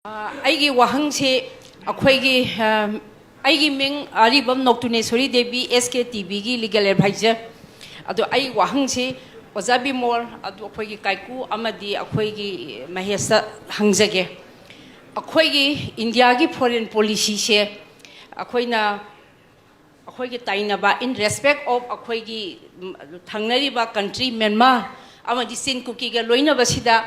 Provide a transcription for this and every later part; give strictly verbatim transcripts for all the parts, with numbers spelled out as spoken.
ꯑꯩꯒꯤ ꯋꯥꯍꯪꯁꯤ ꯑꯩꯈꯣꯏꯒꯤ ꯑ, ꯑꯩꯒꯤ ꯃꯤꯡ ꯑꯔꯤꯕꯝ ꯅꯣꯛꯇꯨꯅꯦꯁꯣꯔꯤ ꯗꯦꯕꯤ, ꯑꯦꯁ ꯀꯦ ꯇꯤ ꯚꯤꯒꯤ ꯂꯤꯒꯦꯜ ꯑꯦꯗꯚꯥꯏꯖꯔ꯫ ꯑꯗꯣ ꯑꯩ ꯋꯥꯍꯪꯁꯤ ꯑꯣꯖꯥ ꯕꯤꯃꯣꯜ, ꯑꯗꯨ ꯑꯩꯈꯣꯏꯒꯤ ꯀꯥꯏꯀꯨ ꯑꯃꯗꯤ ꯑꯩꯈꯣꯏꯒꯤ ꯃꯍꯦꯁꯇ ꯍꯪꯖꯒꯦ꯫ ꯑꯩꯈꯣꯏꯒꯤ ꯏꯟꯗꯤꯌꯥꯒꯤ ꯐꯣꯔꯦꯟ ꯄꯣꯂꯤꯁꯤꯁꯦ ꯑꯩꯈꯣꯏꯅ ꯑꯩꯈꯣꯏꯒꯤ ꯇꯥꯏꯅꯕ in respect of ꯑꯩꯈꯣꯏꯒꯤ ꯊꯪꯅꯔꯤꯕ ꯀꯟꯇ꯭ꯔꯤ ꯃ꯭ꯌꯥꯟꯃꯥꯔ ꯑꯃꯗꯤ ꯆꯤꯟ ꯀꯨꯀꯤꯒ ꯂꯣꯏꯅꯕꯁꯤꯗ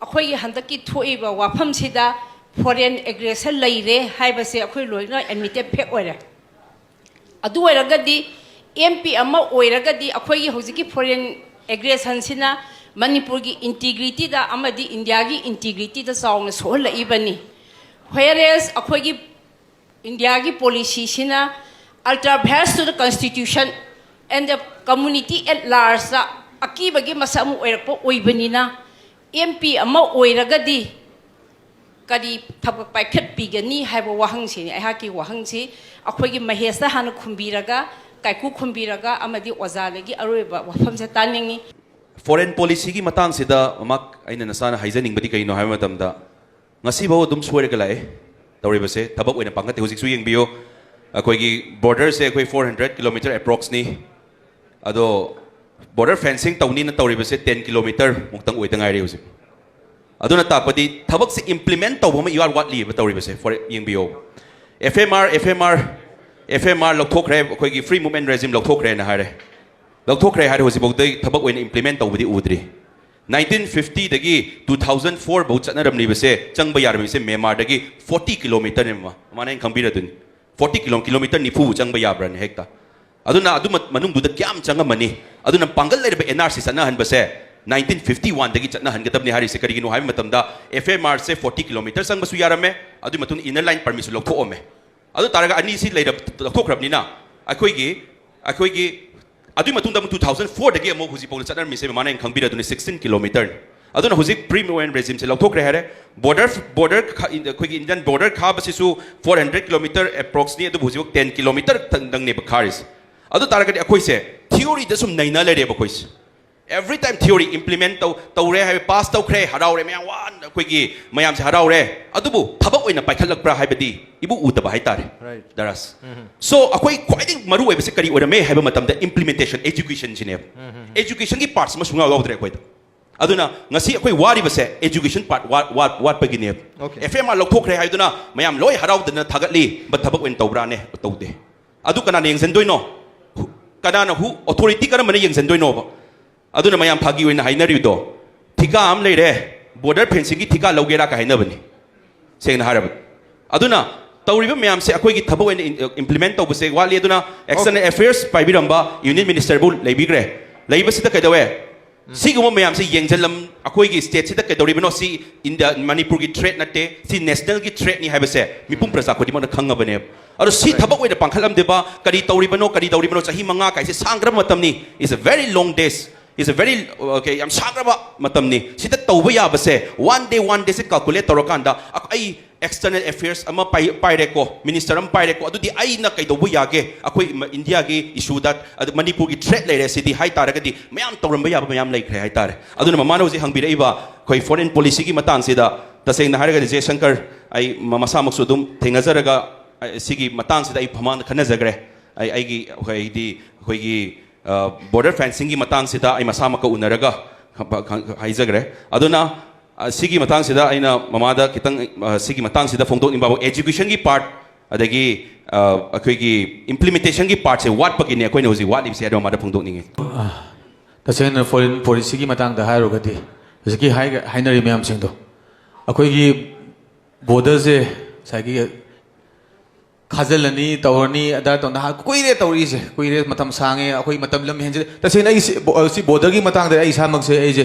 ꯑꯩꯈꯣꯏꯒꯤ ꯍꯟꯗꯛꯀꯤ ꯊꯣꯛꯏꯕ ꯋꯥꯐꯝꯁꯤꯗ ꯐꯣꯔꯦꯟ ꯑꯦꯒ꯭ꯔꯦꯁꯟ ꯂꯩꯔꯦ ꯍꯥꯏꯕꯁꯦ ꯑꯩꯈꯣꯏ ꯂꯣꯏꯅ ꯑꯦꯗꯃꯤꯇꯦꯠ ꯐꯦꯛ ꯑꯣꯏꯔꯦ꯫ ꯑꯗꯨ ꯑꯣꯏꯔꯒꯗꯤ ꯑꯦꯝ ꯄꯤ ꯑꯃ ꯑꯣꯏꯔꯒꯗꯤ ꯑꯩꯈꯣꯏꯒꯤ ꯍꯧꯖꯤꯛꯀꯤ ꯐꯣꯔꯦꯟ ꯑꯦꯒ꯭ꯔꯦꯁꯟꯁꯤꯅ ꯃꯅꯤꯄꯨꯔꯒꯤ ꯏꯟꯇꯤꯒ꯭ꯔꯤꯇꯤꯗ ꯑꯃꯗꯤ ꯏꯟꯗꯤꯌꯥꯒꯤ ꯏꯟꯇꯤꯒ꯭ꯔꯤꯇꯤꯗ ꯆꯥꯎꯅ ꯁꯣꯛꯍꯜꯂꯛꯏꯕꯅꯤ꯫ Whereas ꯑꯩꯈꯣꯏꯒꯤ ꯏꯟꯗꯤꯌꯥꯒꯤ ꯄꯣꯂꯤꯁꯤꯁꯤꯅ ultra vires to the constitution and the community at largeꯇ ꯑꯀꯤꯕꯒꯤ ꯃꯁꯛ ꯑꯃ ꯑꯣꯏꯔꯛꯄ ꯑꯣꯏꯕꯅꯤꯅ, ꯑꯦꯝ ꯄꯤ ꯑꯃ ꯑꯣꯏꯔꯒꯗꯤ ꯀꯔꯤ ꯊꯕꯛ ꯄꯥꯏꯈꯠꯄꯤꯒꯅꯤ ꯍꯥꯏꯕ ꯋꯥꯍꯪꯁꯤꯅꯤ꯫ ꯑꯩꯍꯥꯛꯀꯤ ꯋꯥꯍꯪꯁꯤ ꯑꯩꯈꯣꯏꯒꯤ ꯃꯍꯦꯁꯇ ꯍꯥꯟꯅ ꯈꯨꯝꯕꯤꯔꯒ, ꯀꯥꯏꯀꯨ ꯈꯨꯝꯕꯤꯔꯒ ꯑꯃꯗꯤ ꯑꯣꯖꯥꯗꯒꯤ ꯑꯔꯣꯏꯕ ꯋꯥꯐꯝꯁꯦ ꯇꯥꯅꯤꯡꯉꯤ꯫ ꯐꯣꯔꯦꯟ ꯄꯣꯂꯤꯁꯤꯒꯤ ꯃꯇꯥꯡꯁꯤꯗ ꯃꯃꯥ ꯑꯩꯅ ꯅꯁꯥꯅ ꯍꯥꯏꯖꯅꯤꯡꯕꯗꯤ ꯀꯩꯅꯣ ꯍꯥꯏꯕ ꯃꯇꯝꯗ, ꯉꯁꯤꯐꯥꯎ ꯑꯗꯨꯝ ꯁꯣꯏꯔꯒ ꯂꯥꯛꯑꯦ ꯇꯧꯔꯤꯕꯁꯦ꯫ ꯊꯕꯛ ꯑꯣꯏꯅ ꯄꯥꯡꯈꯠꯇꯦ꯫ ꯍꯧꯖꯤꯛꯁꯨ ꯌꯦꯡꯕꯤꯌꯨ, ꯑꯩꯈꯣꯏꯒꯤ ꯕꯣꯔꯗꯔꯁꯦ ꯑꯩꯈꯣꯏ four hundred kilometre approxꯅꯤ꯫ ꯑꯗꯣ ꯕꯣꯔꯗꯔ ꯐꯦꯟꯁꯤꯡ ꯇꯧꯅꯤꯅ ꯇꯧꯔꯤꯕꯁꯦ ten kilometre ꯃꯨꯛꯇꯪ ꯑꯣꯏꯗ ꯉꯥꯏꯔꯤ ꯍꯧꯖꯤꯛ꯫ ꯑꯗꯨꯅ ꯇꯥꯛꯄꯗꯤ ꯊꯕꯛꯁꯦ ꯏꯝꯄ꯭ꯂꯤꯃꯦꯟ ꯇꯧꯕ ꯑꯃ ꯏꯋꯥꯠ ꯋꯥꯠꯂꯤꯕ ꯇꯧꯔꯤꯕꯁꯦ꯫ ꯐꯣꯔ ꯌꯦꯡꯕꯤꯌꯣ, F M R, F M R, F M R ꯂꯧꯊꯣꯛꯈ꯭ꯔꯦ, ꯑꯩꯈꯣꯏꯒꯤ ꯐ꯭ꯔꯤ ꯃꯨꯚꯃꯦꯟ ꯔꯦꯖꯤꯝ ꯂꯧꯊꯣꯛꯈ꯭ꯔꯦꯅ ꯍꯥꯏꯔꯦ꯫ ꯂꯧꯊꯣꯛꯈ꯭ꯔꯦ ꯍꯥꯏꯔꯦ, ꯍꯧꯖꯤꯛꯐꯥꯎꯗ ꯊꯕꯛ ꯑꯣꯏꯅ ꯏꯝꯄ꯭ꯂꯤꯃꯦꯟ ꯇꯧꯕꯗꯤ ꯎꯗ꯭ꯔꯤ꯫ Nineteen fiftyꯗꯒꯤ two thousand four ꯐꯥꯎ ꯆꯠꯅꯔꯝꯂꯤꯕꯁꯦ, ꯆꯪꯕ ꯌꯥꯔꯝꯃꯤꯕꯁꯦ ꯃ꯭ꯌꯥꯟꯃꯥꯔꯗꯒꯤ forty kilometreꯅꯦ ꯃꯃꯥ꯫ ꯃꯃꯥꯅ ꯑꯩꯅ ꯈꯪꯕꯤꯔꯗꯨꯅꯤ꯫ Forty kilo, kilometre ꯅꯤꯐꯨ ꯆꯪꯕ ꯌꯥꯕ꯭ꯔꯅꯦ ꯍꯦꯛꯇ? ꯑꯗꯨꯅ ꯑꯗꯨ ꯃ- ꯃꯅꯨꯡꯗꯨꯗ ꯀꯌꯥꯝ ꯆꯪꯉꯝꯃꯅꯤ? ꯑꯗꯨꯅ ꯄꯥꯡꯒꯜ ꯂꯩꯔꯕ N R C ꯆꯠꯅꯍꯟꯕꯁꯦ nineteen fifty oneꯗꯒꯤ ꯆꯠꯅꯍꯟꯒꯗꯕꯅꯤ ꯍꯥꯏꯔꯤꯁꯦ ꯀꯔꯤꯒꯤꯅꯣ ꯍꯥꯏꯕ ꯃꯇꯝꯗ, F M Rꯁꯦ forty kilometre ꯆꯪꯕꯁꯨ ꯌꯥꯔꯝꯃꯦ, ꯑꯗꯨꯒꯤ ꯃꯇꯨꯡꯗ inner line permitꯁꯨ ꯂꯧꯊꯣꯛꯑꯝꯃꯦ꯫ ꯑꯗꯨ ꯇꯥꯔꯒ ꯑꯅꯤꯁꯤ ꯂꯩꯔꯕ, ꯂꯧꯊꯣꯛꯈ꯭ꯔꯕꯅꯤꯅ ꯑꯩꯈꯣꯏꯒꯤ, ꯑꯩꯈꯣꯏꯒꯤ ꯑꯗꯨꯒꯤ ꯃꯇꯨꯡꯗ ꯑꯃꯨꯛ two thousand fourꯗꯒꯤ ꯑꯃꯨꯛ ꯍꯧꯖꯤꯛꯐꯥꯎꯗ ꯆꯠꯅꯔꯝꯃꯤꯁꯦ ꯃꯃꯥꯅ ꯑꯩꯅ ꯈꯪꯕꯤꯔꯗꯨꯅꯤ, sixteen kilometreꯅꯤ꯫ ꯑꯗꯨꯅ ꯍꯧꯖꯤꯛ ꯐ꯭ꯔꯤ ꯃꯨꯚꯃꯦꯟ ꯔꯦꯖꯤꯝꯁꯦ ꯂꯧꯊꯣꯛꯈ꯭ꯔꯦ ꯍꯥꯏꯔꯦ꯫ ꯕꯣꯔꯗꯔ, ꯕꯣꯔꯗꯔ ꯈꯥ- ꯑꯩꯈꯣꯏꯒꯤ ꯏꯟꯗꯤꯌꯟ ꯕꯣꯔꯗꯔ ꯈꯥꯕꯁꯤꯁꯨ four hundred kilometre approxꯅꯤ, ꯑꯗꯨꯕꯨ ꯍꯧꯖꯤꯛꯐꯥꯎ ten kilometre ꯇꯪꯗꯪꯅꯦꯕ ꯈꯥꯔꯤꯁꯦ꯫ ꯑꯗꯨ ꯇꯥꯔꯒꯗꯤ ꯑꯩꯈꯣꯏꯁꯦ theoryꯗ ꯁꯨꯝ ꯅꯩꯅ ꯂꯩꯔꯦꯕ ꯑꯩꯈꯣꯏꯁꯦ꯫ Every time theory implement ꯇꯧ ꯇꯧꯔꯦ ꯍꯥꯏꯕ, ꯄꯥꯁ ꯇꯧꯈ꯭ꯔꯦ, ꯍꯔꯥꯎꯔꯦ, ꯃꯌꯥꯝ ꯋꯥꯅ ꯑꯩꯈꯣꯏꯒꯤ ꯃꯌꯥꯝꯁꯦ ꯍꯔꯥꯎꯔꯦ, ꯑꯗꯨꯕꯨ ꯊꯕꯛ ꯑꯣꯏꯅ ꯄꯥꯏꯈꯠꯂꯛꯄ꯭ꯔꯥ ꯍꯥꯏꯕꯗꯤ ꯏꯕꯨ ꯎꯗꯕ ꯍꯥꯏꯇꯥꯔꯦ꯫ Right. ꯗꯔꯥꯁ ꯁꯣ ꯑꯩꯈꯣꯏ ꯈ꯭ꯋꯥꯏꯗꯒꯤ ꯃꯔꯨ ꯑꯣꯏꯕꯁꯦ ꯀꯔꯤ ꯑꯣꯏꯔꯝꯃꯦ ꯍꯥꯏꯕ ꯃꯇꯝꯗ implementation, education ꯁꯤꯅꯦꯕ꯫ Education ꯒꯤ part ꯁꯤꯃ ꯁꯨꯡꯌꯥꯎ ꯌꯥꯎꯗ꯭ꯔꯦ ꯑꯩꯈꯣꯏꯗ꯫ ꯑꯗꯨꯅ ꯉꯁꯤ ꯑꯩꯈꯣꯏ ꯋꯥꯔꯤꯕꯁꯦ education part ꯋꯥꯠ ꯋꯥꯠ ꯋꯥꯠꯄꯒꯤꯅꯦꯕ꯫ Okay. F M R ꯂꯧꯊꯣꯛꯈ꯭ꯔꯦ ꯍꯥꯏꯗꯨꯅ ꯃꯌꯥꯝ ꯂꯣꯏ ꯍꯔꯥꯎꯗꯅ ꯊꯥꯒꯠꯂꯤ, but ꯊꯕꯛ ꯑꯣꯏꯅ ꯇꯧꯕ꯭ꯔꯥꯅꯦ? ꯇꯧꯗꯦ꯫ ꯑꯗꯨ ꯀꯅꯥꯅ ꯌꯦꯡꯁꯤꯟꯗꯣꯏꯅꯣ? Who- ꯀꯅꯥꯅ who authority ꯀꯔꯝꯕꯅ ꯌꯦꯡꯁꯤꯟꯗꯣꯏꯅꯣꯕ? ꯑꯗꯨꯅ ꯃꯌꯥꯝ ꯐꯥꯒꯤ ꯑꯣꯏꯅ ꯍꯥꯏꯅꯔꯤꯕꯗꯣ, ꯊꯤꯀꯥ ꯑꯃ ꯂꯩꯔꯦ, border fencing ꯒꯤ ꯊꯤꯀꯥ ꯂꯧꯒꯦꯔꯥ ꯀ ꯍꯥꯏꯅꯕꯅꯤ, ꯁꯦꯡꯅ ꯍꯥꯏꯔꯕꯗ꯫ ꯑꯗꯨꯅ ꯇꯧꯔꯤꯕ ꯃꯌꯥꯝꯁꯦ ꯑꯩꯈꯣꯏꯒꯤ ꯊꯕꯛ ꯑꯣꯏꯅ implement ꯇꯧꯕꯁꯦ ꯋꯥꯠꯂꯤ꯫ ꯑꯗꯨꯅ external affairs ꯄꯥꯏꯕꯤꯔꯝꯕ union minister ꯕꯨ ꯂꯩꯕꯤꯈ꯭ꯔꯦ꯫ ꯂꯩꯕꯁꯤꯗ ꯀꯩꯗꯧꯋꯦ? ꯁꯤꯒꯨꯝꯕ ꯃꯌꯥꯝꯁꯦ ꯌꯦꯡꯁꯤꯜꯂꯝ ꯑꯩꯈꯣꯏꯒꯤ state ꯁꯤꯗ ꯀꯩꯗꯧꯔꯤꯕꯅꯣ? ꯁꯤ India ꯃꯅꯤꯄꯨꯔꯒꯤ threat ꯅꯠꯇꯦ, ꯁꯤ national ꯒꯤ threat ꯅꯤ ꯍꯥꯏꯕꯁꯦ ꯃꯤꯄꯨꯝ ꯄ꯭ꯔꯖꯥ ꯈꯨꯗꯤꯡꯃꯛꯅ ꯈꯪꯉꯕꯅꯦꯕ꯫ ꯑꯗꯣ ꯁꯤ ꯊꯕꯛ ꯑꯣꯏꯅ ꯄꯥꯡꯈꯠꯂꯝꯗꯦꯕ, ꯀꯔꯤ ꯇꯧꯔꯤꯕꯅꯣ, ꯀꯔꯤ ꯇꯧꯔꯤꯕꯅꯣ? ꯆꯍꯤ ꯃꯉꯥ ꯀꯥꯏꯁꯦ ꯁꯥꯡꯈ꯭ꯔꯕ ꯃꯇꯝꯅꯤ, is a very long days, is a very okay, ꯌꯥꯝ ꯁꯥꯡꯈ꯭ꯔꯕ ꯃꯇꯝꯅꯤ꯫ ꯁꯤꯗ ꯇꯧꯕ ꯌꯥꯕꯁꯦ one day one day ꯁꯦ calculate ꯇꯧꯔꯀꯥꯟꯗ ꯑꯩ external affairs ꯑꯃ ꯄꯥꯏ ꯄꯥꯏꯔꯦꯀꯣ, minister ꯑꯃ ꯄꯥꯏꯔꯦꯀꯣ, ꯑꯗꯨꯗꯤ ꯑꯩꯅ ꯀꯩꯗꯧꯕ ꯌꯥꯒꯦ? ꯑꯩꯈꯣꯏ ꯏꯟꯗꯤꯌꯥꯒꯤ issue ꯗ, ꯑꯗꯨ ꯃꯅꯤꯄꯨꯔꯒꯤ threat ꯂꯩꯔꯦ, ꯁꯤꯗꯤ ꯍꯥꯏ ꯇꯥꯔꯒꯗꯤ ꯃꯌꯥꯝ ꯇꯧꯔꯝꯕ ꯌꯥꯕ ꯃꯌꯥꯝ ꯂꯩꯈ꯭ꯔꯦ ꯍꯥꯏ ꯇꯥꯔꯦ꯫ ꯑꯗꯨꯅ ꯃꯃꯥꯅ ꯍꯧꯖꯤꯛ ꯍꯪꯕꯤꯔꯛꯏꯕ ꯑꯩꯈꯣꯏ foreign policy ꯒꯤ ꯃꯇꯥꯡꯁꯤꯗ, ꯇꯁꯦꯡꯅ ꯍꯥꯏꯔꯒꯗꯤ ꯖꯦꯁꯪꯀꯔ ꯑꯩ ꯃ- ꯃꯁꯥꯃꯛꯁꯨ ꯑꯗꯨꯝ ꯊꯦꯡꯅꯖꯔꯒ, ꯑꯩ ꯁꯤꯒꯤ ꯃꯇꯥꯡꯁꯤꯗ ꯑꯩ ꯃꯃꯥꯡꯗ ꯈꯟꯅꯖꯈ꯭ꯔꯦ꯫ ꯑꯩ ꯑꯩꯒꯤ ꯑꯩꯈꯣꯏꯗꯤ ꯑꯩꯈꯣꯏꯒꯤ border fencing ꯒꯤ ꯃꯇꯥꯡꯁꯤꯗ ꯑꯩ ꯃꯁꯥꯃꯛꯀ ꯎꯅꯔꯒ ꯍꯥꯏꯖꯈ꯭ꯔꯦ꯫ ꯑꯗꯨꯅ ꯑ, ꯁꯤꯒꯤ ꯃꯇꯥꯡꯁꯤꯗ ꯑꯩꯅ ꯃꯃꯥꯗ ꯈꯤꯇꯪ, ꯑ, ꯁꯤꯒꯤ ꯃꯇꯥꯡꯁꯤꯗ ꯐꯣꯡꯗꯣꯛꯅꯤꯡꯕ, education ꯒꯤ part, ꯑꯗꯒꯤ ꯑ, ꯑꯩꯈꯣꯏꯒꯤ implementation ꯒꯤ part ꯁꯦ ꯋꯥꯠꯄꯒꯤꯅꯦ ꯑꯩꯈꯣꯏꯅ ꯍꯧꯖꯤꯛ ꯋꯥꯠꯂꯤꯕꯁꯦ ꯍꯥꯏꯗꯣ ꯃꯃꯥꯗ ꯐꯣꯡꯗꯣꯛꯅꯤꯡꯉꯤ꯫ ꯇꯁꯦꯡꯅ foreign policy ꯒꯤ ꯃꯇꯥꯡꯗ ꯍꯥꯏꯔꯨꯔꯒꯗꯤ, ꯍꯧꯖꯤꯛꯀꯤ ꯍꯥꯏꯒ- ꯍꯥꯏꯅꯔꯤꯕ ꯃꯌꯥꯝꯁꯤꯡꯗꯣ, ꯑꯩꯈꯣꯏꯒꯤ border ꯁꯦ ꯉꯁꯥꯏꯒꯤ ꯈꯥꯖꯤꯜꯂꯅꯤ, ꯇꯧꯔꯅꯤ, ꯑꯗꯥ ꯇꯧ- ꯅꯍꯥꯟ ꯀꯨꯏꯔꯦ ꯇꯧꯔꯛꯏꯁꯦ, ꯀꯨꯏꯔꯦ, ꯃꯇꯝ ꯁꯥꯡꯉꯦ, ꯑꯩꯈꯣꯏ ꯃꯇꯝ ꯂꯝ ꯍꯦꯟꯖꯤꯜꯂꯦ꯫ ꯇꯁꯦꯡꯅ ꯑꯩ ꯁꯤ ꯕꯣ- ꯁꯤ border ꯒꯤ ꯃꯇꯥꯡꯗ ꯑꯩ ꯏꯁꯥꯃꯛꯁꯦ, ꯑꯩꯁꯦ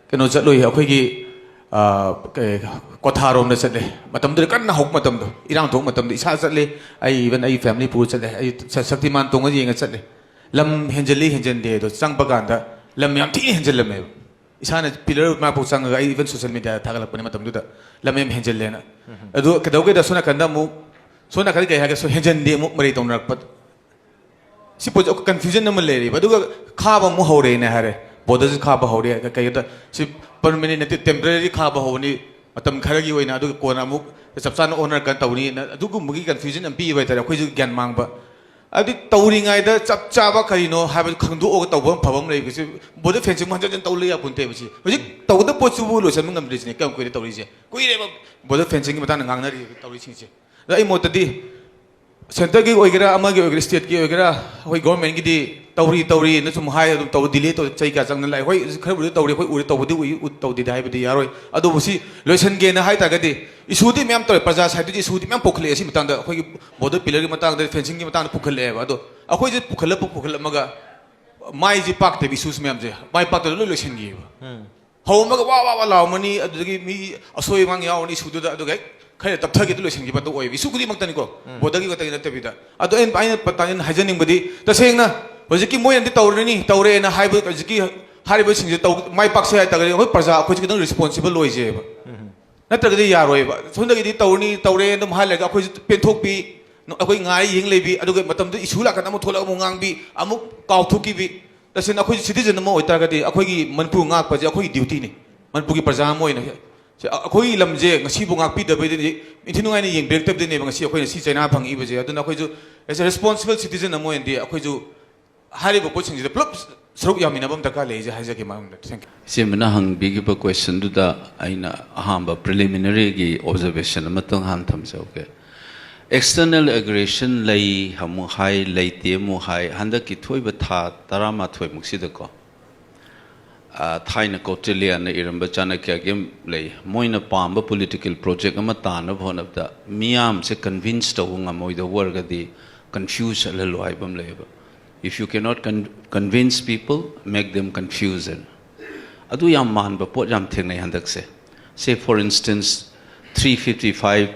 ꯀꯩꯅꯣ ꯆꯠꯂꯨꯏ, ꯑꯩꯈꯣꯏꯒꯤ ꯑ, ꯀꯩ- ꯀ꯭ꯋꯥꯊꯥꯔꯣꯝꯗ ꯆꯠꯂꯦ꯫ ꯃꯇꯝꯗꯨꯗ ꯀꯟꯅ ꯍꯧꯕ ꯃꯇꯝꯗꯣ, ꯏꯔꯥꯡ ꯊꯣꯛꯄ ꯃꯇꯝꯗꯣ ꯏꯁꯥ ꯆꯠꯂꯦ꯫ ꯑꯩ even ꯑꯩ family ꯄꯨꯔ ꯆꯠꯂꯦ꯫ ꯑꯩ ꯁ- ꯁꯛꯇꯤꯃꯥꯟ ꯇꯣꯡꯉ ꯌꯦꯡꯉ ꯆꯠꯂꯦ꯫ ꯂꯝ ꯍꯦꯟꯖꯤꯜꯂꯤ ꯍꯦꯟꯖꯤꯟꯗꯦ ꯑꯗꯣ ꯆꯪꯕ ꯀꯥꯟꯗ ꯂꯝ ꯌꯥꯝ ꯊꯤꯅ ꯍꯦꯟꯖꯤꯜꯂꯝꯃꯦꯕ꯫ ꯏꯁꯥꯅ pillar ꯃꯅꯥꯛꯐꯥꯎ ꯆꯪꯉꯒ ꯑꯩ even social media ꯗ ꯊꯥꯒꯠꯂꯛꯄꯅꯦ ꯃꯇꯝꯗꯨꯗ, ꯂꯝ ꯌꯥꯝ ꯍꯦꯟꯖꯤꯜꯂꯦꯅ꯫ ꯑꯗꯨ ꯀꯩꯗꯧꯒꯦꯗ ꯁꯣꯝ ꯅꯥꯀꯟꯗ ꯑꯃꯨꯛ, ꯁꯣꯝ ꯅꯥꯀꯟꯗ ꯀꯩ ꯍꯥꯏꯒꯦ, ꯁꯣ- ꯍꯦꯟꯖꯤꯟꯗꯦ ꯑꯃꯨꯛ ꯃꯔꯩ ꯇꯧꯅꯔꯛꯄ꯫ ꯁꯤ ꯄꯣꯠꯁꯦ ꯑꯩꯈꯣꯏ confusion ꯑꯃ ꯂꯩꯔꯤꯕ꯫ ꯑꯗꯨꯒ ꯈꯥꯕ ꯑꯃꯨꯛ ꯍꯧꯔꯦꯅ ꯍꯥꯏꯔꯦ꯫ ꯕꯣꯔꯗꯔꯁꯤ ꯈꯥꯕ ꯍꯧꯔꯦ꯫ ꯀꯩ ꯍꯥꯏꯇꯥꯔꯦ, ꯁꯤ ꯄꯔꯃꯅꯦꯟ ꯅꯠꯇꯦ, ꯇꯦꯝꯄꯔꯦꯔꯤ ꯈꯥꯕ ꯍꯧꯕꯅꯤ, ꯃꯇꯝ ꯈꯔꯒꯤ ꯑꯣꯏꯅ, ꯑꯗꯨꯒ ꯀꯣꯟꯅ ꯑꯃꯨꯛ ꯆꯞ ꯆꯥꯅ ꯑꯣꯅꯔ ꯀꯥꯟ ꯇꯧꯅꯤꯅ ꯑꯗꯨꯒꯨꯝꯕꯒꯤ ꯀꯟꯐ꯭ꯌꯨꯖꯟ ꯌꯥꯝ ꯄꯤꯕ ꯍꯥꯏꯇꯥꯔꯦ꯫ ꯑꯩꯈꯣꯏꯁꯨ ꯒ꯭ꯌꯥꯟ ꯃꯥꯡꯕ꯫ ꯍꯥꯏꯕꯗꯤ ꯇꯧꯔꯤꯉꯩꯗ ꯆꯞ ꯆꯥꯕ ꯀꯔꯤꯅꯣ ꯍꯥꯏꯕꯗꯨ ꯈꯪꯗꯣꯛꯑꯒ ꯇꯧꯕ ꯑꯃ ꯐꯕ ꯑꯃ ꯂꯩꯕꯁꯤ꯫ ꯕꯣꯔꯗꯔ ꯐꯦꯟꯁꯤꯡ ꯍꯟꯖꯤꯟ ꯍꯟꯖꯤꯟ ꯇꯧ ꯂꯩ ꯌꯥꯄꯣꯟꯇꯦꯕ꯫ ꯁꯤ ꯍꯧꯖꯤꯛ ꯇꯧꯒꯗꯕ ꯄꯣꯠꯁꯤꯕꯨ ꯂꯣꯏꯁꯤꯟꯕ ꯉꯝꯗ꯭ꯔꯤꯁꯤꯅꯦ꯫ ꯀꯌꯥꯝ ꯀꯨꯏꯔꯦ ꯇꯧꯔꯤꯁꯦ? ꯀꯨꯏꯔꯦꯕ ꯕꯣꯔꯗꯔ ꯐꯦꯟꯁꯤꯡꯒꯤ ꯃꯇꯥꯡꯗ ꯉꯥꯡꯅꯔꯤ ꯇꯧꯔꯤꯁꯤꯡꯁꯦ꯫ ꯑꯗ ꯑꯩ ꯃꯣꯠꯇꯗꯤ ꯁꯦꯟꯇꯔꯒꯤ ꯑꯣꯏꯒꯦꯔꯥ, ꯑꯃꯒꯤ ꯑꯣꯏꯒꯦꯔꯥ, ꯁ꯭ꯇꯦꯠꯀꯤ ꯑꯣꯏꯒꯦꯔꯥ, ꯑꯩꯈꯣꯏ ꯒꯣꯔꯃꯦꯟꯒꯤꯗꯤ ꯇꯧꯔꯤ ꯇꯧꯔꯤꯅ ꯁꯨꯝ ꯍꯥꯏ, ꯑꯗꯨꯝ ꯇꯧ, ꯗꯤꯂꯦ ꯇꯧ, ꯆꯍꯤ ꯀꯌꯥ ꯆꯪꯅ ꯂꯥꯛꯑꯦ꯫ ꯍꯣꯏ, ꯈꯔꯕꯨꯗꯤ ꯇꯧꯔꯤ, ꯑꯩꯈꯣꯏ ꯎꯔꯦ, ꯇꯧꯕꯗꯤ ꯎꯏ, ꯎ-, ꯇꯧꯗꯦꯗꯤ ꯍꯥꯏꯕꯗꯤ ꯌꯥꯔꯣꯏ꯫ ꯑꯗꯨꯕꯨ ꯁꯤ ꯂꯣꯏꯁꯤꯟꯒꯦꯅ ꯍꯥꯏ ꯇꯥꯔꯒꯗꯤ ꯏꯁꯨꯗꯤ ꯃꯌꯥꯝ ꯇꯧꯔꯦ, ꯄ꯭ꯔꯖꯥ ꯁꯥꯏꯠꯇꯒꯤ ꯏꯁꯨꯗꯤ ꯃꯌꯥꯝ ꯄꯨꯈꯠꯂꯛꯑꯦ꯫ ꯁꯤ ꯃꯇꯥꯡꯗ ꯑꯩꯈꯣꯏꯒꯤ ꯕꯣꯔꯗꯔ ꯄꯤꯂꯔꯒꯤ ꯃꯇꯥꯡꯗ, ꯐꯦꯟꯁꯤꯡꯒꯤ ꯃꯇꯥꯡꯗ ꯄꯨꯈꯠꯂꯛꯑꯦꯕ꯫ ꯑꯗꯣ ꯑꯩꯈꯣꯏꯁꯦ ꯄꯨꯈꯠꯂ ꯄꯨꯈꯠꯂꯝꯃꯒ ꯃꯥꯏꯁꯦ ꯄꯥꯛꯇꯦꯕ, ꯏꯁꯨꯁ ꯃꯌꯥꯝꯁꯦ ꯃꯥꯏ ꯄꯥꯛꯇꯅ ꯂꯣꯏ ꯂꯣꯏꯁꯤꯟꯈꯤꯑꯕ꯫ ꯍꯧꯔꯝꯃꯒ ꯋꯥ ꯋꯥ ꯋꯥ ꯂꯥꯎꯔꯝꯃꯅꯤ, ꯑꯗꯨꯗꯒꯤ ꯃꯤ ꯑꯁꯣꯏ ꯑꯉꯥꯡ ꯌꯥꯎꯔꯅꯤ ꯏꯁꯨꯗꯨꯗ, ꯑꯗꯨꯒ ꯍꯦꯛ ꯈꯔ ꯇꯞꯊꯒꯦꯗ ꯂꯣꯏꯁꯤꯟꯈꯤꯕ ꯑꯗꯨ ꯑꯣꯏꯌꯦꯕ, ꯏꯁꯨ ꯈꯨꯗꯤꯡꯃꯛꯇꯅꯤꯀꯣ꯫ ꯕꯣꯔꯗꯔꯒꯤ ꯈꯛꯇꯒꯤ ꯅꯠꯇꯕꯤꯗ꯫ ꯑꯗꯣ ꯑꯩꯅ, ꯑꯩꯅ ꯄ-, ꯇꯥꯅꯤꯡ-, ꯍꯥꯏꯖꯅꯤꯡꯕꯗꯤ, ꯇꯁꯦꯡꯅ ꯍꯧꯖꯤꯛꯀꯤ ꯃꯣꯏꯅꯗꯤ ꯇꯧꯔꯅꯤ, ꯇꯧꯔꯦꯅ ꯍꯥꯏꯕ, ꯍꯧꯖꯤꯛꯀꯤ ꯍꯥꯏꯔꯤꯕꯁꯤꯡꯁꯦ ꯇꯧ-, ꯃꯥꯏ ꯄꯥꯛꯁꯦ ꯍꯥꯏ ꯇꯥꯔꯒꯗꯤ ꯑꯩꯈꯣꯏ ꯄ꯭ꯔꯖꯥ ꯑꯩꯈꯣꯏꯁꯦ ꯈꯤꯇꯪ ꯔꯦꯁꯄꯣꯟꯁꯤꯕꯜ ꯑꯣꯏꯖꯩꯑꯕ꯫ ꯅꯠꯇ꯭ꯔꯒꯗꯤ ꯌꯥꯔꯣꯏꯕ꯫ ꯁꯣꯝꯗꯒꯤꯗꯤ ꯇꯧꯔꯅꯤ, ꯇꯧꯔꯦ ꯑꯗꯨꯝ ꯍꯥꯏ ꯂꯩꯔꯒ ꯑꯩꯈꯣꯏꯁꯨ ꯄꯦꯟꯊꯣꯛꯄꯤ, ꯑꯩꯈꯣꯏ ꯉꯥꯏ ꯌꯦꯡ ꯂꯩꯕꯤ, ꯑꯗꯨꯒ ꯃꯇꯝꯗꯨ ꯏꯁꯨ ꯂꯥꯛꯀꯥꯟꯗ ꯑꯃꯨꯛ ꯊꯣꯛꯂꯛ ꯑꯃꯨꯛ ꯉꯥꯡꯕꯤ, ꯑꯃꯨꯛ ꯀꯥꯎꯊꯣꯛꯈꯤꯕꯤ꯫ ꯇꯁꯦꯡꯅ ꯑꯩꯈꯣꯏ ꯁꯤꯇꯤꯖꯟ ꯑꯃ ꯑꯣꯏꯇꯥꯔꯒꯗꯤ ꯑꯩꯈꯣꯏꯒꯤ ꯃꯅꯤꯄꯨꯔ ꯉꯥꯛꯄꯁꯦ ꯑꯩꯈꯣꯏꯒꯤ ꯗ꯭ꯌꯨꯇꯤꯅꯤ꯫ ꯃꯅꯤꯄꯨꯔꯒꯤ ꯄ꯭ꯔꯖꯥ ꯑꯃ ꯑꯣꯏꯅ ꯁꯦ, ꯑꯩꯈꯣꯏꯒꯤ ꯂꯝꯁꯦ ꯉꯁꯤꯕꯨ ꯉꯥꯛꯄꯤꯗꯕꯩꯗꯤ, ꯏꯟꯊꯤ ꯅꯨꯡꯉꯥꯏꯅ ꯌꯦꯡꯕꯤꯔꯛꯇꯕꯗꯩꯅꯦꯕ ꯉꯁꯤ ꯑꯩꯈꯣꯏꯅ ꯁꯤ ꯆꯩꯅꯥ ꯐꯪꯉꯛꯏꯕꯁꯦ꯫ ꯑꯗꯨꯅ ꯑꯩꯈꯣꯏꯁꯨ as a responsible citizen ꯑꯃ ꯑꯣꯏꯅꯗꯤ ꯑꯩꯈꯣꯏꯁꯨ ꯍꯥꯏꯔꯤꯕ ꯄꯣꯠꯁꯤꯡꯁꯤꯗ ꯄꯨꯂꯞ ꯁꯔꯨꯛ ꯌꯥꯃꯤꯟꯅꯕ ꯑꯃ ꯗꯔꯀꯥꯔ ꯂꯩ ꯍꯥꯏꯖꯒꯦ ꯃꯔꯝꯗ꯫ Thank you꯫ ꯏꯆꯦꯃꯅ ꯍꯪꯕꯤꯈꯤꯕ ꯀꯣꯏꯁꯟꯗꯨꯗ ꯑꯩꯅ ꯑꯍꯥꯟꯕ ꯄ꯭ꯔꯤꯂꯤꯃꯤꯅꯔꯤꯒꯤ ꯑꯣꯕꯖꯔꯕꯦꯁꯟ ꯑꯃꯇꯪ ꯍꯥꯟꯅ ꯊꯝꯖꯍꯧꯒꯦ꯫ ꯑꯦꯛꯁꯇꯔꯅꯦꯜ ꯑꯦꯒ꯭ꯔꯦꯁꯟ ꯂꯩ ꯑꯃꯨꯛ ꯍꯥꯏ, ꯂꯩꯇꯦ ꯑꯃꯨꯛ ꯍꯥꯏ꯫ ꯍꯟꯗꯛꯀꯤ ꯊꯣꯛꯏꯕ ꯊꯥ ꯇꯔꯥꯃꯥꯊꯣꯏꯃꯨꯛꯁꯤꯗꯀꯣ, ꯑ, ꯊꯥꯏꯅ ꯀꯧꯇꯤꯜꯌꯥꯅ ꯏꯔꯝꯕ ꯆꯥꯅꯀ꯭ꯌꯥꯒꯤ ꯑꯃ ꯂꯩ, ꯃꯣꯏꯅ ꯄꯥꯝꯕ ꯄꯣꯂꯤꯇꯤꯀꯦꯜ ꯄ꯭ꯔꯣꯖꯦꯛ ꯑꯃ ꯇꯥꯅꯕ ꯍꯣꯠꯅꯕꯗ ꯃꯤꯌꯥꯝꯁꯦ ꯀꯟꯚꯤꯟꯁ ꯇꯧꯕ ꯉꯝꯃꯣꯏꯗꯧꯕ ꯑꯣꯏꯔꯒꯗꯤ ꯀꯟꯐ꯭ꯌꯨꯁ ꯆꯠꯍꯜꯂꯨ ꯍꯥꯏꯕ ꯑꯃ ꯂꯩꯌꯦꯕ꯫ If you cannot con-, convince people, make them confusion. ꯑꯗꯨ ꯌꯥꯝ ꯃꯥꯟꯕ ꯄꯣꯠ ꯌꯥꯝ ꯊꯦꯡꯅꯩ ꯍꯟꯗꯛꯁꯦ꯫ Say for instance, three fifty five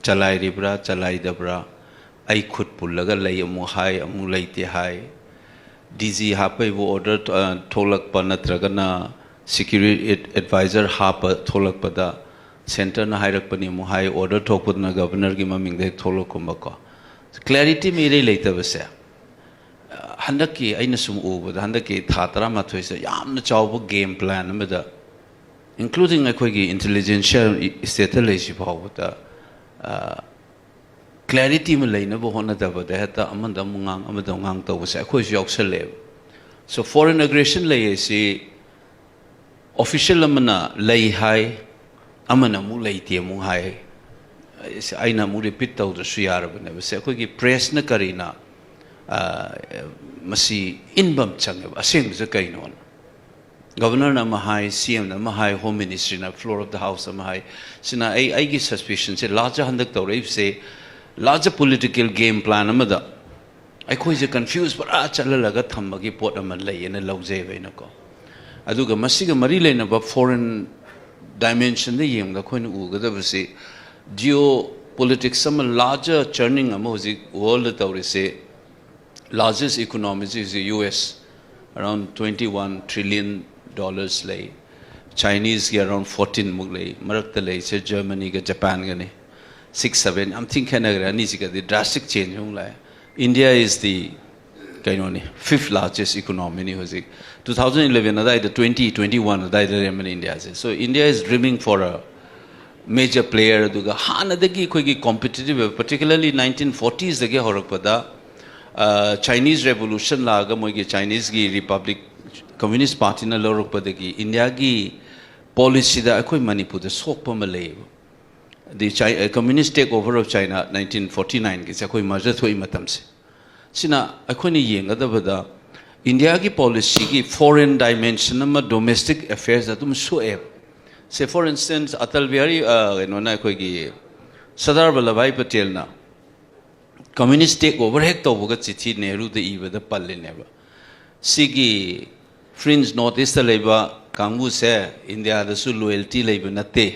ꯆꯂꯥꯏꯔꯤꯕ꯭ꯔꯥ ꯆꯂꯥꯏꯗꯕ꯭ꯔꯥ, ꯑꯩ ꯈꯨꯠ ꯄꯨꯜꯂꯒ ꯂꯩ ꯑꯃꯨꯛ ꯍꯥꯏ, ꯑꯃꯨꯛ ꯂꯩꯇꯦ ꯍꯥꯏ꯫ ꯗꯤ ꯖꯤ ꯍꯥꯞꯄꯩꯕꯨ ꯑꯣꯔꯗꯔ, ꯑ, ꯊꯣꯛꯂꯛꯄ ꯅꯠꯇ꯭ꯔꯒꯅ ꯁꯦꯀ꯭ꯌꯨꯔꯤꯇꯤ ꯑꯦꯗ-, ꯑꯦꯗꯚꯥꯏꯖꯔ ꯍꯥꯞꯄ ꯊꯣꯛꯂꯛꯄꯗ ꯁꯦꯟꯇꯔꯅ ꯍꯥꯏꯔꯛꯄꯅꯤ ꯑꯃꯨꯛ ꯍꯥꯏ, ꯑꯣꯔꯗꯔ ꯊꯣꯛꯄꯗꯨꯅ ꯒꯚꯔꯅꯔꯒꯤ ꯃꯃꯤꯡꯗ ꯍꯦꯛ ꯊꯣꯛꯂꯛꯀꯨꯝꯕꯀꯣ꯫ ꯀ꯭ꯂꯦꯔꯤꯇꯤ ꯑꯃ ꯏꯔꯩ ꯂꯩꯇꯕꯁꯦ, ꯑ, ꯍꯟꯗꯛꯀꯤ ꯑꯩꯅ ꯁꯨꯝ ꯎꯕꯗ ꯍꯟꯗꯛꯀꯤ ꯊꯥ ꯇꯔꯥꯃꯥꯊꯣꯏꯁꯤꯗ ꯌꯥꯝꯅ ꯆꯥꯎꯕ game plan ꯑꯃꯗ, including ꯑꯩꯈꯣꯏꯒꯤ intelligentsia stateꯇ ꯂꯩꯁꯤ ꯐꯥꯎꯕꯗ clarity ꯑꯃ ꯂꯩꯅꯕ ꯍꯣꯠꯅꯗꯕꯗ ꯍꯦꯛꯇ ꯑꯃꯗ ꯑꯃꯨꯛ ꯉꯥꯡ ꯑꯃꯗ ꯑꯃꯨꯛ ꯉꯥꯡ ꯇꯧꯕꯁꯦ ꯑꯩꯈꯣꯏꯁꯨ ꯌꯥꯎꯁꯜꯂꯛꯑꯦꯕ꯫ So foreign aggression ꯂꯩ ꯍꯥꯏꯁꯤ official ꯑꯃꯅ ꯂꯩ ꯍꯥꯏ, ꯑꯃꯅ ꯑꯃꯨꯛ ꯂꯩꯇꯦ ꯑꯃꯨꯛ ꯍꯥꯏ꯫ ꯑꯩꯅ ꯑꯃꯨꯛ repeat ꯇꯧꯗ꯭ꯔꯁꯨ ꯌꯥꯔꯕꯅꯦꯕ꯫ ꯁꯦ ꯑꯩꯈꯣꯏꯒꯤ pressꯅ ꯀꯔꯤꯅ ꯃꯁꯤ ꯏꯟꯕ ꯑꯃ ꯆꯪꯉꯦꯕ꯫ ꯑꯁꯦꯡꯕꯁꯦ ꯀꯩꯅꯣꯅ? Governorꯅ ꯑꯃ ꯍꯥꯏ, CMꯅ ꯑꯃ ꯍꯥꯏ, Home Ministryꯅ floor of the house ꯑꯃ ꯍꯥꯏ꯫ ꯁꯤꯅ ꯑꯩ ꯑꯩꯒꯤ suspicionꯁꯦ larger ꯍꯟꯗꯛ ꯇꯧꯔꯛꯏꯕꯁꯦ larger political game plan ꯑꯃꯗ ꯑꯩꯈꯣꯏꯁꯦ confuse ꯄꯨꯔꯥ ꯆꯠꯍꯜꯂꯒ ꯊꯝꯕꯒꯤ ꯄꯣꯠ ꯑꯃ ꯂꯩꯌꯦꯅ ꯂꯧꯖꯩꯕ ꯑꯩꯅꯀꯣ꯫ ꯑꯗꯨꯒ ꯃꯁꯤꯒ ꯃꯔꯤ ꯂꯩꯅꯕ foreign dimensionꯗ ꯌꯦꯡꯕꯗ ꯑꯩꯈꯣꯏꯅ ꯎꯒꯗꯕꯁꯤ geopolitics ꯑꯃ larger churning ꯑꯃ ꯍꯧꯖꯤꯛ worldꯗ ꯇꯧꯔꯤꯁꯦ꯫ Largest economy ꯁꯤ ꯍꯧꯖꯤꯛ US, around twenty one trillion dollars ꯂꯩ꯫ Chineseꯀꯤ around fourteen ꯃꯨꯛ ꯂꯩ꯫ ꯃꯔꯛꯇ ꯂꯩꯁꯦ Germanyꯒ Japanꯒꯅꯤ, six seven, ꯌꯥꯝ ꯊꯤꯅ ꯈꯦꯠꯅꯈ꯭ꯔꯦ꯫ ꯑꯅꯤꯁꯤꯒꯗꯤ drastic change ꯑꯃꯨꯛ ꯂꯥꯛꯑꯦ꯫ India is the ꯀꯩꯅꯣꯅꯤ, fifth largest economyꯅꯤ ꯍꯧꯖꯤꯛ꯫ Two thousand eleven ꯑꯗꯥꯏꯗ twenty, twenty one ꯑꯗꯥꯏꯗ ꯂꯩꯔꯝꯕꯅꯤ Indiaꯁꯦ꯫ So India is dreaming for a major player꯫ ꯑꯗꯨꯒ ꯍꯥꯟꯅꯗꯒꯤ ꯑꯩꯈꯣꯏꯒꯤ competitive ꯑꯣꯏꯕ, particularly nineteen fortiesꯗꯒꯤ ꯍꯧꯔꯛꯄꯗ Chinese revolution ꯂꯥꯛꯑꯒ ꯃꯣꯏꯒꯤ Chineseꯀꯤ Republic Communist Partyꯅ ꯂꯧꯔꯛꯄꯗꯒꯤ Indiaꯒꯤ policyꯗ ꯑꯩꯈꯣꯏ ꯃꯅꯤꯄꯨꯔꯗ ꯁꯣꯛꯄ ꯑꯃ ꯂꯩꯌꯦꯕ꯫ The Chi- uh, communist takeover of China nineteen forty nineꯒꯤꯁꯦ ꯑꯩꯈꯣꯏ merger ꯊꯣꯛꯏ ꯃꯇꯝꯁꯦ꯫ ꯁꯤꯅ ꯑꯩꯈꯣꯏꯅ ꯌꯦꯡꯒꯗꯕꯗ Indiaꯒꯤ policyꯒꯤ foreign dimension ꯑꯃ domestic affairs ꯑꯗꯨꯝ ꯁꯣꯛꯑꯦꯕ꯫ ꯁꯦ for instance, Atal Bihari, ꯀꯩꯅꯣꯅ, ꯑꯩꯈꯣꯏꯒꯤ Sardar Vallabhbhai Patelꯅ communist takeover ꯍꯦꯛ ꯇꯧꯕꯒ ꯆꯤꯊꯤ ꯅꯦꯍꯔꯨꯗ ꯏꯕꯗ ꯄꯜꯂꯤꯅꯦꯕ꯫ ꯁꯤꯒꯤ fringe north eastꯇ ꯂꯩꯕ ꯀꯥꯡꯕꯨꯁꯦ Indiaꯗꯁꯨ loyalty ꯂꯩꯕ ꯅꯠꯇꯦ,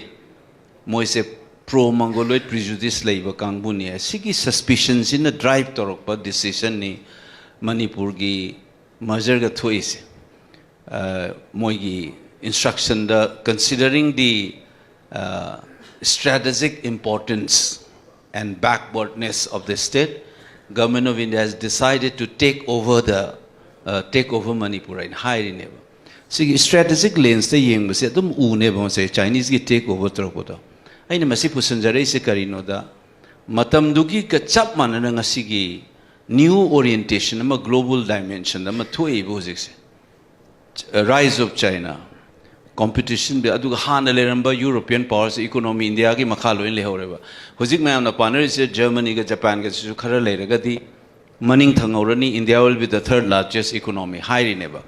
ꯃꯣꯏꯁꯦ pro-Mongoloid prejudice ꯂꯩꯕ ꯀꯥꯡꯕꯨꯅꯤ꯫ ꯁꯤꯒꯤ suspicionꯁꯤꯅ drive ꯇꯧꯔꯛꯄ decisionꯅꯤ ꯃꯅꯤꯄꯨꯔꯒꯤ mergerꯒ ꯊꯣꯛꯏꯁꯦ꯫ ꯃꯣꯏꯒꯤ instructionꯗ, considering the strategic importance and backwardness of the state, Government of India has decided to take over the uh, take over Manipur ꯍꯥꯏꯅ ꯍꯥꯏꯔꯤꯅꯦꯕ꯫ ꯁꯤꯒꯤ strategic lensꯇ ꯌꯦꯡꯕꯁꯦ ꯑꯗꯨꯝ ꯎꯅꯦꯕ ꯉꯁꯥꯏ Chineseꯀꯤ take over ꯇꯧꯔꯛꯄꯗꯣ꯫ ꯑꯩꯅ ꯃꯁꯤ ꯄꯨꯁꯤꯟꯖꯔꯛꯏꯁꯦ ꯀꯔꯤꯅꯣꯗ, ꯃꯇꯝꯗꯨꯒꯤꯒ ꯆꯞ ꯃꯥꯟꯅꯅ ꯉꯁꯤꯒꯤ new orientation ꯑꯃ, global dimension ꯑꯃ ꯊꯣꯛꯏꯕ ꯍꯧꯖꯤꯛꯁꯦ꯫ Rise of China, competition, ꯑꯗꯨꯒ ꯍꯥꯟꯅ ꯂꯩꯔꯝꯕ European powersꯀꯤ economy Indiaꯒꯤ ꯃꯈꯥ ꯂꯣꯏꯅ ꯂꯩꯍꯧꯔꯦꯕ꯫ ꯍꯧꯖꯤꯛ ꯃꯌꯥꯝꯅ ꯄꯥꯅꯔꯤꯁꯦ Germanyꯒ Japanꯒꯁꯤꯁꯨ ꯈꯔ ꯂꯩꯔꯒꯗꯤ ꯃꯅꯤꯡ ꯊꯪꯍꯧꯔꯅꯤ, India will be the third largest economy ꯍꯥꯏꯔꯤꯅꯦꯕ꯫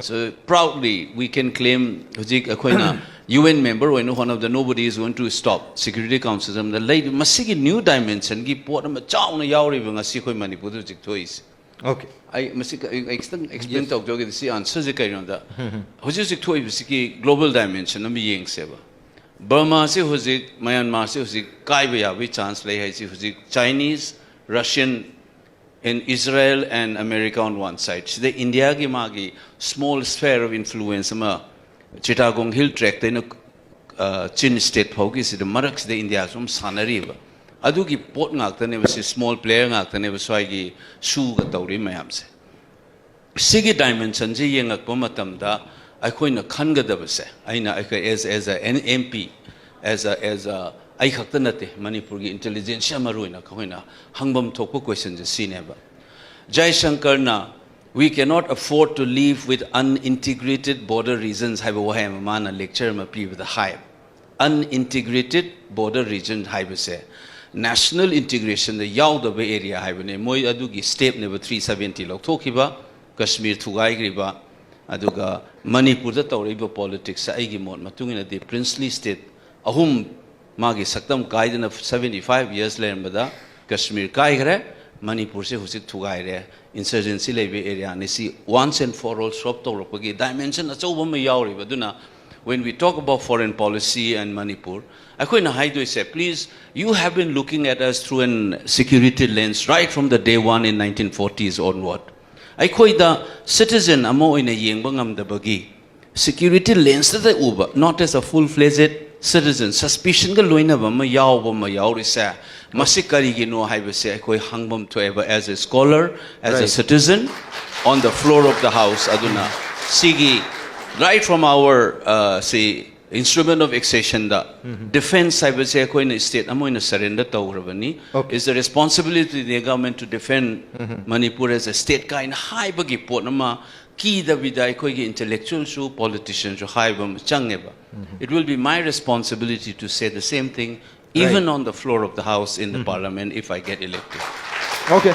So proudly we can claim ꯍꯧꯖꯤꯛ ꯑꯩꯈꯣꯏꯅ UN member ꯑꯣꯏꯅ ꯍꯣꯠꯅꯕꯗ nobody is going to stop Security Council ꯑꯃꯗ ꯂꯩꯔꯤꯕ ꯃꯁꯤꯒꯤ new dimensionꯒꯤ ꯄꯣꯠ ꯑꯃ ꯆꯥꯎꯅ ꯌꯥꯎꯔꯤꯕ ꯉꯁꯤ ꯑꯩꯈꯣꯏ ꯃꯅꯤꯄꯨꯔꯗ ꯍꯧꯖꯤꯛ ꯊꯣꯛꯏꯁꯦ꯫ Okay. ꯑꯩ ꯃꯁꯤ ꯑꯩ ꯑꯩ ꯈꯤꯇꯪ explain Yes. ꯇꯧꯖꯧꯒꯦ꯫ ꯁꯤ answerꯁꯦ ꯀꯩꯅꯣꯗ, ꯍꯧꯖꯤꯛ ꯍꯧꯖꯤꯛ ꯊꯣꯛꯏꯕꯁꯤꯒꯤ global dimension ꯑꯃ ꯌꯦꯡꯁꯦꯕ꯫ ꯕꯔꯃꯥꯁꯤ ꯍꯧꯖꯤꯛ, ꯃꯌꯥꯟꯃꯥꯔꯁꯤ ꯍꯧꯖꯤꯛ ꯀꯥꯏꯕ ꯌꯥꯕꯒꯤ chance ꯂꯩ ꯍꯥꯏꯁꯤ ꯍꯧꯖꯤꯛ Chinese, Russian and Israel and America on one side, ꯁꯤꯗ Indiaꯒꯤ ꯃꯥꯒꯤ small sphere of influence ꯑꯃ Chittagong Hill Tractꯇꯩꯅ ꯆꯤꯟ state ꯐꯥꯎꯒꯤꯁꯤꯗ ꯃꯔꯛꯁꯤꯗ Indiaꯁꯨ ꯑꯗꯨꯝ ꯁꯥꯟꯅꯔꯤꯕ꯫ ꯑꯗꯨꯒꯤ ꯄꯣꯠ ꯉꯥꯛꯇꯅꯦꯕ, ꯁꯤ small player ꯉꯥꯛꯇꯅꯦꯕ ꯁ꯭ꯋꯥꯏꯒꯤ ꯁꯨꯒ ꯇꯧꯔꯤ ꯃꯌꯥꯝꯁꯦ꯫ ꯁꯤꯒꯤ dimensionꯁꯦ ꯌꯦꯡꯉꯛꯄ ꯃꯇꯝꯗ ꯑꯩꯈꯣꯏꯅ ꯈꯟꯒꯗꯕꯁꯦ, ꯑꯩꯅ ꯑꯩꯈꯣꯏ as as a an MP, as a as a ꯑꯩ ꯈꯛꯇ ꯅꯠꯇꯦ, ꯃꯅꯤꯄꯨꯔꯒꯤ intelligentsia ꯃꯔꯨ ꯑꯣꯏꯅ ꯑꯩꯈꯣꯏꯅ ꯍꯪꯐꯝ ꯊꯣꯛꯄ questionꯁꯦ ꯁꯤꯅꯦꯕ꯫ ꯖꯌꯁꯪꯀꯔꯅ "We cannot afford to live with unintegrated border regions" ꯍꯥꯏꯕ ꯋꯥꯍꯩ ꯑꯃ ꯃꯥꯅ lecture ꯑꯃ ꯄꯤꯕꯗ ꯍꯥꯏ꯫ Unintegrated border region ꯍꯥꯏꯕꯁꯦ national integrationꯗ ꯌꯥꯎꯗꯕ area ꯍꯥꯏꯕꯅꯦ꯫ ꯃꯣꯏ ꯑꯗꯨꯒꯤ stepꯅꯦꯕ three seventy ꯂꯧꯊꯣꯛꯈꯤꯕ, ꯀꯁꯃꯤꯔ ꯊꯨꯒꯥꯏꯈ꯭ꯔꯤꯕ꯫ ꯑꯗꯨꯒ ꯃꯅꯤꯄꯨꯔꯗ ꯇꯧꯔꯛꯏꯕ politicsꯁꯦ ꯑꯩꯒꯤ ꯃꯣꯠ ꯃꯇꯨꯡ ꯏꯟꯅꯗꯤ princely state ꯑꯍꯨꯝ ꯃꯥꯒꯤ ꯁꯛꯇꯝ ꯀꯥꯏꯗꯅ seventy five years ꯂꯩꯔꯝꯕꯗ ꯀꯁꯃꯤꯔ ꯀꯥꯏꯈ꯭ꯔꯦ, ꯃꯅꯤꯄꯨꯔꯁꯦ ꯍꯧꯖꯤꯛ ꯊꯨꯒꯥꯏꯔꯦ, insurgency ꯂꯩꯕ areaꯅꯤ꯫ ꯁꯤ once and for all solve ꯇꯧꯔꯛꯄꯒꯤ dimension ꯑꯆꯧꯕ ꯑꯃ ꯌꯥꯎꯔꯤꯕ꯫ ꯑꯗꯨꯅ when we talk about foreign policy and Manipur, ꯑꯩꯈꯣꯏꯅ ꯍꯥꯏꯗꯣꯏꯁꯦ, please, you have been looking at us through an security lens right from the day one in nineteen forties onward. ꯑꯩꯈꯣꯏꯗ citizen ꯑꯃ ꯑꯣꯏꯅ ꯌꯦꯡꯕ ꯉꯝꯗꯕꯒꯤ security lensꯇ ꯎꯕ, not as a full fledged citizen suspicion ꯒ ꯂꯣꯏꯅꯕ ꯑꯃ ꯌꯥꯎꯕ ꯑꯃ ꯌꯥꯎꯔꯤꯁꯦ, ꯃꯁꯤ ꯀꯔꯤꯒꯤꯅꯣ ꯍꯥꯏꯕꯁꯦ ꯑꯩꯈꯣꯏ ꯍꯪꯐꯝ ꯊꯣꯛꯑꯦꯕ, as a scholar, as a Right. citizen, on the floor of the house. ꯑꯗꯨꯅ ꯁꯤꯒꯤ right from our uh, ꯁꯤ instrument of accession the defense ꯍꯥꯏꯕꯁꯦ ꯑꯩꯈꯣꯏꯅ state ꯑꯃ ꯑꯣꯏꯅ surrender ꯇꯧꯈ꯭ꯔꯕꯅꯤ. Okay. It's the responsibility of the government to defend Manipur as a state ꯀꯥꯏꯅ ꯍꯥꯏꯕꯒꯤ ꯄꯣꯠ ꯑꯃ ꯀꯤꯗꯕꯤꯗ ꯑꯩꯈꯣꯏꯒꯤ intellectual ꯁꯨ politician ꯁꯨ ꯍꯥꯏꯕ ꯑꯃ ꯆꯪꯉꯦꯕ. It will be my responsibility to say the same thing even Right. on the floor of the house in the parliament if I get elected. Okay.